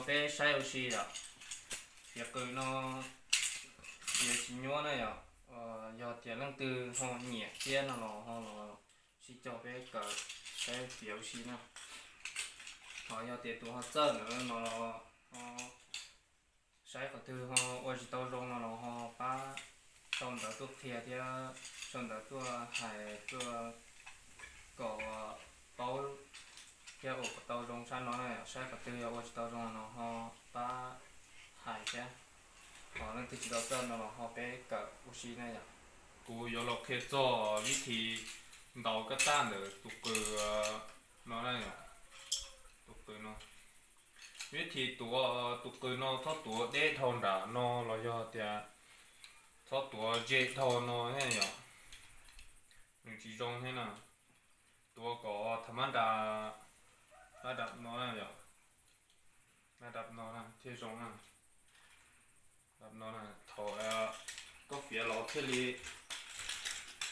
Peb saib ua si yom, fiav qws no fiav tsis nyuaj na yom. Yog tias leej twg ho nyiam thiab no los ho los sib cog peb kawm saib fiav ua si na. Ho yog tias tus ho txawj ntawd no los ho saib qhov twg ho ua tsis tau zoo no los ho pab sau ntawv tuaj qhia thiab sau ntawv tuaj hais tuaj kom paub thiab ua kom tau zoo sab no na. Saib qhov twg yog ua tsis tau zoo no ho pab hais thiab. Ho leej twg tsis tau txawj no los ho peb kawm ua si na yom. Kuv yuav los qhia txog vib thi ntaus kab taj ntawm tus qws no na yom. Tus qws no, vib thi tuav tus qws no txhob tuav deb dhau nram no los yog tias txhob tuav ze dhau no thiab yom. Nws tsis zoo thiab na. Tuav kom tha mab nra, dab dam no na yom. Dab dam no na thiaj zoo na. Dab no na, thaum koj fiav los thiaj li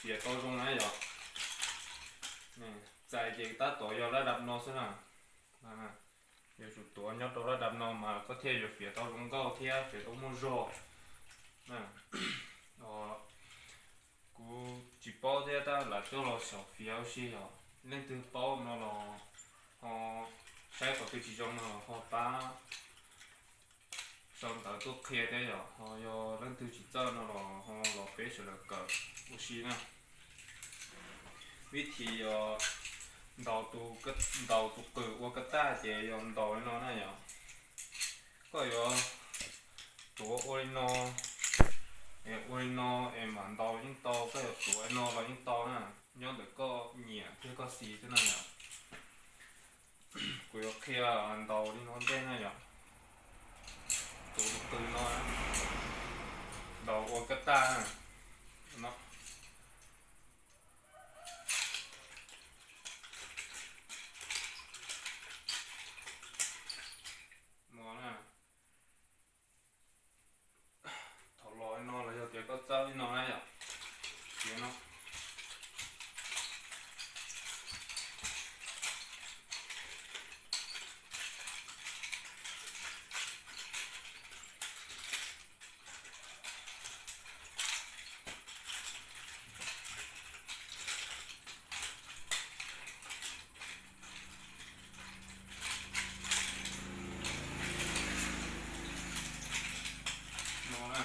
fiav tau zoo na yom. Txais ces tab tom yog dab dam no xwb na. Yuav tsum tuav nyob rau dab dam no mas koj thiaj yuav fiav tau zoo nkauj thiab fiav tau muaj zog. Kuv tsis paub thiab tab lam coj los xyaum fiav ua si yom. Leej twg paub no los ho saib qhov twg tsis zoo no los ho pab sau ntawv tuaj qhia thiab yom. Ho yog leej twg tsis txawj no los ho los peb sawv daws kawm ua si na. Vib thi yog ntaus tus, ntaus tus qws ua kab taj ces yog ntaus li no na yom. Koj yuav tuav ua li no, es ua li no es mam ntaus yeej tau, koj yuav tuav li no los yeej tau na. Nyob ntawm koj nyiam thiab koj xis xwb na yom. Kuv yuav qhia ntaus li no ntej na yom. Tuav tus qws no, ntaus ua kab taj na. No na. Thaum los li no los yog tias koj txawj li no na yom. Tias no. No na.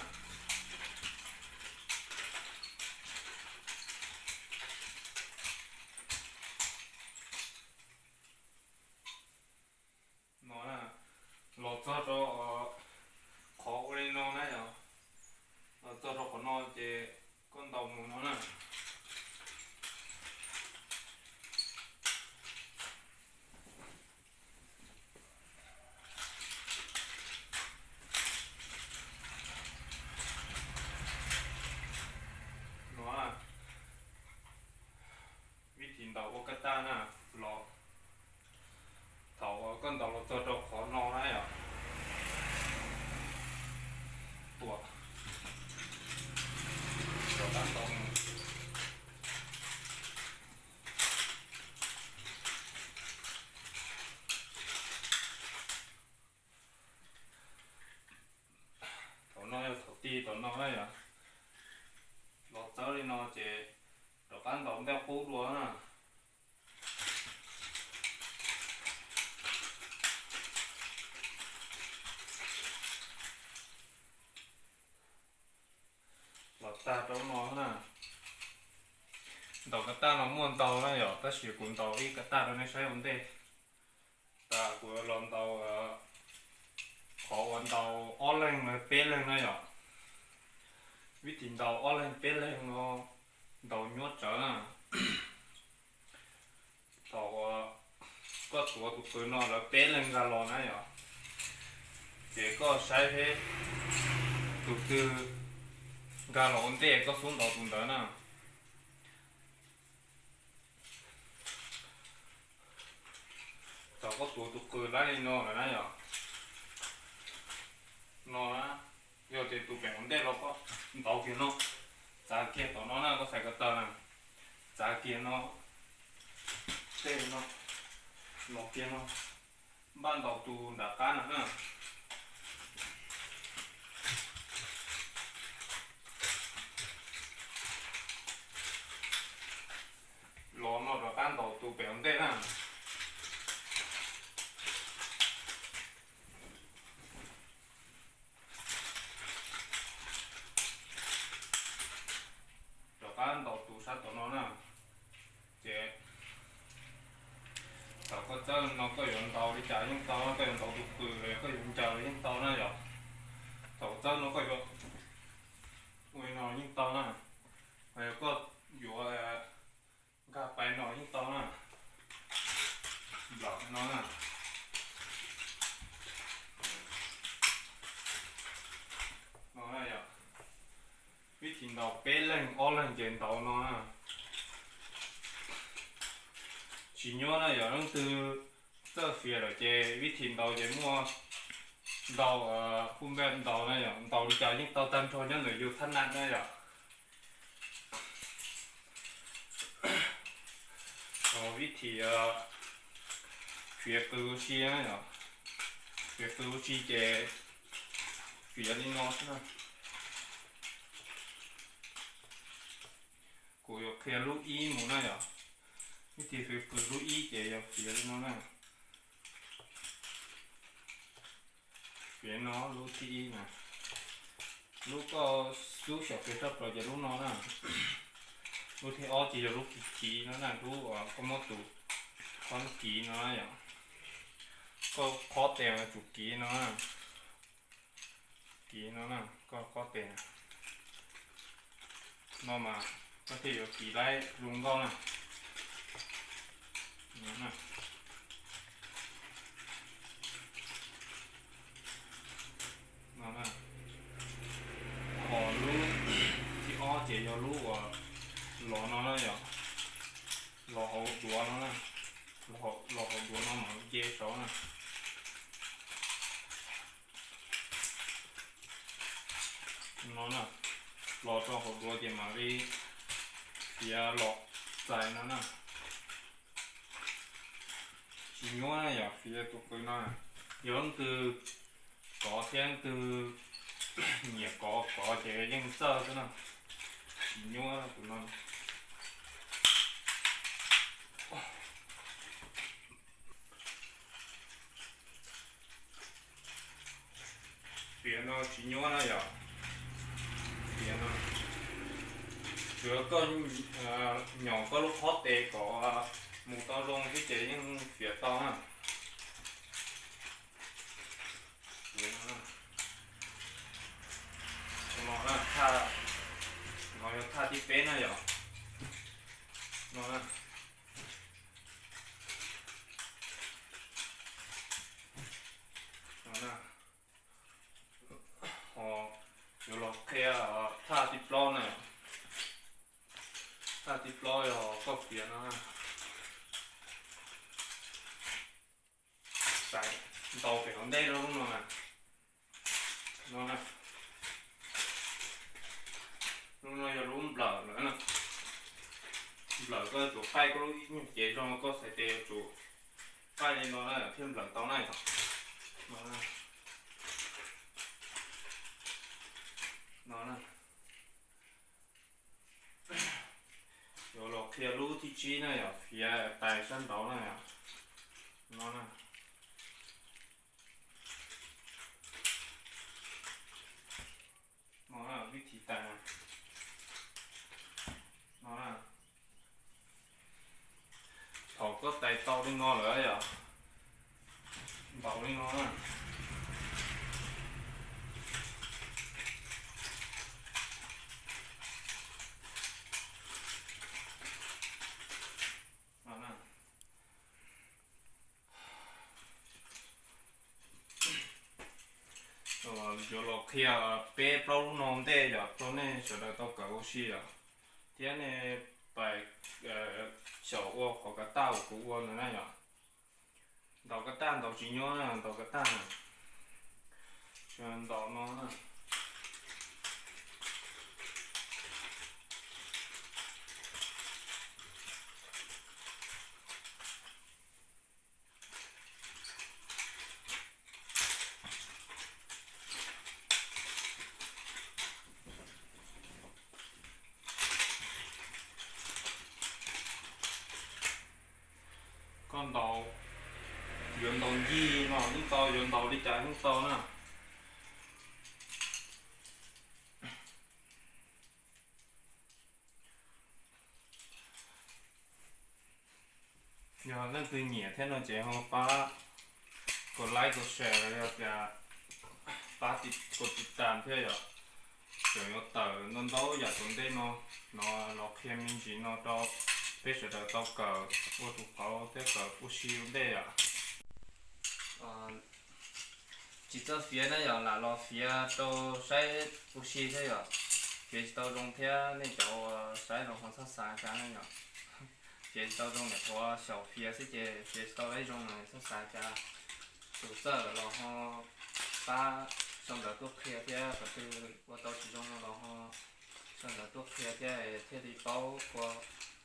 No na, los txog rau qhov ua li no na yom. Los txog rau qhov no ces koj ntaus mus no na. No, vib thi ntaus ua kab taj na, los thaum uas koj ntaus los txog rau qhov no na yom, tuam, rov qab ntaus mus. Thaum no yog thaum ti thaum no na yom, los txawb li no ces rov qab ntaus ntej qub dua na. Los tag rau no na. Ntaus kab taj no muaj ntau na yom, tab sis kuv ntaus ib kab taj rau nej saib ua ntej. Tas kuv los ntaus qhov uas ntaus ob leeg los peb leeg na yom. Vib thi ntaus ob leeg peb leeg no ntaus nyuaj tsawv na. Thaum uas koj tuav tus qws no lawv peb leeg nkag los na yom, ces koj saib seb tus twg nkag los ua ntej koj xub ntaus tus ntawd na. Thaum koj tuav tus qws lawm li no lawm na yom, no na, yog tias tus pem ua ntej los koj ntaus kiag no, txav kiag tom no na, koj xaiv ko taw na, txav kiag no, tej no, los kiag no, Npaj ntaus tus nram qab no na. Los no rov qab ntaus tus pem hauv ntej na. Rov qab ntaus tus sab tom no na. Ces thaum koj txawb no koj yuav ntaus li cas yeej tau, koj yuav ntaus tus pwm los koj yuav ncaws los yeej tau na yom. Thaum txawb no koj yuav ua li no yeej tau na. Ho yog koj yuav nkag pais no yeej tau na. Nplaum no na. No na yom. Vib thim ntaus peb leeg ob leeg ces ntaus no na. Tsis nyuaj na yom, leej twg txawj fiav lawm ces vib thim ntaus ces muaj ntau, hu npe ntaus na yom, ntaus li cas yeej tau tag nrho nyob ntawm yus thab naj na yom. Vib thim fiav qws ua si na yom, fiav qws ua si ces fiav li no xwb na. Kuv yuav qhia lub ib mus na yom, vib thim fiav qws lub ib ces yog fiav li no na. Fiav no lub thib ib na. Lub koj xub xyaum fiav tshaj plaws ces lub no na. Lub thib ob ces yog lub kiv kiv no na, lub uas koj muab tus qhov kiv no na yom. Koj qhov tes mas tsum kiv no na. Kiv no na, koj qhov tes no mas koj thiaj yuav kiv laib zoo nkauj na. No na. Ho lub thib ob ces yog lub uas los no na yom, los hauv duav no na, los hauv duav no mam nce saud na. No na, los rau hauv duav ces mam li fiav los txais no na. Tsis nyuaj na yom, fiav tus qws no na. Yog leej twg kov thiab leej twg nyiam kov kov ces yeej txawj xwb na. Tsis nyuaj tus no. Fiav no tsis nyuaj na yom. Fiav no tsuav koj nyom koj lub qhov tes kom mus tau zoo xwb ces yeej fiav tau na. Fiav no, no na, thaj, no yog thaj thib peb na yom. No na. No na. Ho yuav los qhia thaj thib plaub na. Thaj thib plaub yog koj fiav no na. Xaiv ntaus pem hauv ntej rau lub no na. No na. Lub no yog lub nplawm lawm na. Nplawm koj yuav tsum qaij koj lub ib nyuag cev zoo, koj xaiv tes yuav tsum qaij li no na thiaj nplawm tau na. No na. No na. Yuav los qhia lub thib tsib na yom, fiav tais sab nraud na yom. No na. No na, vib thim tais na. No na. Thaum koj tais tau li no lawm yom, ntaus li no na. No na. Yuav los qhia peb plaub lub no ntej yom, rau nej sawv daws tau kawm ua si yom, thiab nej pais xyaum ua qhov ka taj uas kuv ua ntawd na yom. Ntaus ka taj ntaus tsis nyuaj na, ntaus ka taj na. Ntaus no na. Ntaus, yuav ntaus ncig no yeej tau, yuav ntaus li cas yeej tau na. Yog leej twg nyiam thiab no ces ho pab kom like kom share los yog tias pab kom tiv tas thiab yom. Tseem yuav tawm ntau ntau yam tom ntej no, no los qhia me ntsis no rau peb sawv daws tau kawm ua tus qauv thiab kawm ua si ua ntej yom. Tsis txawj fiav na yom, lam los fiav rau saib ua si thiab yom. Fiav tsis tau zoo thiab nej cov uas saib los ho txhob xav cas na yom. Fiav tsis tau zoo, niam qhuav xyaum fiav xwb ces fiav tsis tau zoo los txhob xav cas. Tus txawj lawm los ho pab sau ntawv tuaj qhia thiab, qhov twg ua tau tsis zoo no los ho sau ntawv tuaj qhia thiab thiaj li paub ua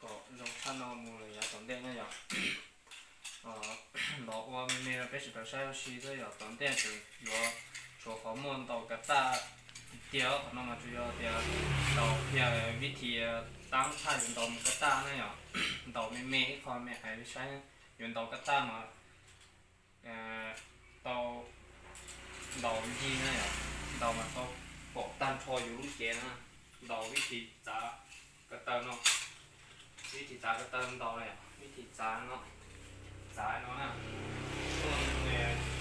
kom zoo tshaj no mus yav tom ntej na yom. Los ua me me rau peb sawv daws saib ua si xwb yom. Tom ntej tseem yuav tshuav qhov muaj ntaus kav taj tiag tiag, qhov no mas tsuas yog tias ntaus qhia vib thim tab thaj yuav ntaus mus kav taj na yom. Ntaus me me ib qho me hais saib, yuav ntaus kav taj mas tau ntaus ncig na yom, ntaus mas tau pom tag nrho yus lub cev na. Ntaus vib thim txav kav taw no, vib thim txav kav taw ntaus na yom, vib thim txav no, txav no na.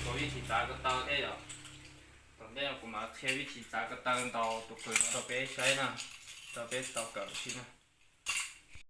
Kuv vib thim txav kav taw thiab yom. Tom ntej no kuv mam qhia vib thim txav kav taw ntaus tus qws no rau peb saib na, rau peb tau kawm si na.